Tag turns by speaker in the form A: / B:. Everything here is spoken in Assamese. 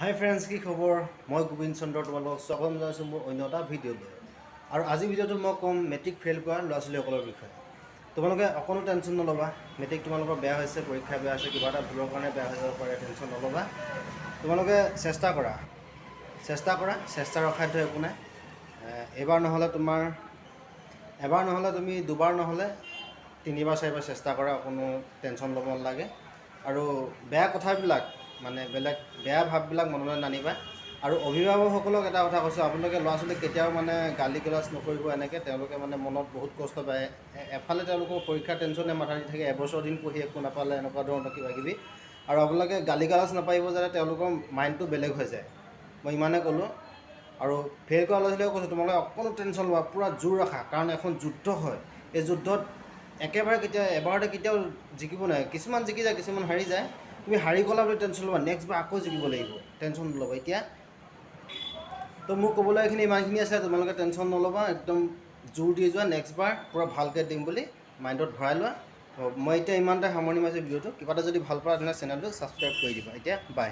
A: হাই ফ্ৰেণ্ডছ, কি খবৰ? মই গোবিন্দ চন্দ্ৰ, তোমালোকক স্বাগতম জনাইছোঁ মোৰ অন্য এটা ভিডিঅ'লৈ। আৰু আজিৰ ভিডিঅ'টোত মই ক'ম মেট্ৰিক ফেইল কৰা ল'ৰা ছোৱালীসকলৰ বিষয়ে। তোমালোকে অকণো টেনশ্যন নল'বা। মেট্ৰিক তোমালোকৰ বেয়া হৈছে, পৰীক্ষা বেয়া হৈছে, কিবা এটা ভুলৰ কাৰণে বেয়া হৈ যাব পাৰে, টেনশ্যন নল'বা। তোমালোকে চেষ্টা কৰা, চেষ্টা কৰা, চেষ্টাৰ অসাধ্য একো নাই। এইবাৰ নহ'লে তোমাৰ এবাৰ নহ'লে তুমি দুবাৰ নহ'লে তিনিবাৰ চাৰিবাৰ চেষ্টা কৰা, কোনো টেনশ্যন ল'ব নালাগে। আৰু বেয়া কথাবিলাক, মানে বেলেগ বেয়া ভাৱবিলাক মনলৈ নানিবা। আৰু অভিভাৱকসকলক এটা কথা কৈছোঁ, আপোনালোকে ল'ৰা ছোৱালীক কেতিয়াও মানে গালি গালাজ নকৰিব। এনেকৈ তেওঁলোকে মানে মনত বহুত কষ্ট পায়। এফালে তেওঁলোকৰ পৰীক্ষাৰ টেনশ্যনে মাথা দি থাকে, এবছৰ দিন পঢ়ি একো নাপালে, এনেকুৱা ধৰণৰ কিবা কিবি। আৰু আপোনালোকে গালি গালাজ নাপাৰিব, যাতে তেওঁলোকৰ মাইণ্ডটো বেলেগ হৈ যায়। মই ইমানে ক'লোঁ। আৰু ফেইল কৰা ল'ৰা ছোৱালীক কৈছোঁ, তোমালোকে অকণো টেনশ্যন ল'বা, পূৰা জোৰ ৰাখা, কাৰণ এখন যুদ্ধ হয়। এই যুদ্ধত একেবাৰে কেতিয়া এবাৰতে কেতিয়াও জিকিব নোৱাৰে। কিছুমান জিকি যায়, কিছুমান হাৰি যায়। তুমি হাৰি গ'লা বুলি টেনশ্যন ল'বা, নেক্সট বাৰ আকৌ জিকিব লাগিব, টেনশ্যন নল'বা। এতিয়া তো মোৰ ক'বলৈ এইখিনি ইমানখিনি আছে। তোমালোকে টেনশ্যন নল'বা, একদম জোৰ দি যোৱা, নেক্সট বাৰ পূৰা ভালকৈ দিম বুলি মাইণ্ডত ভৰাই লোৱা। তো মই এতিয়া ইমানতে সামৰণি মাৰিছোঁ ভিডিঅ'টো। কিবা এটা যদি ভাল পোৱা, তেনেহ'লে চেনেলটো ছাবস্ক্ৰাইব কৰি দিবা। এতিয়া বাই।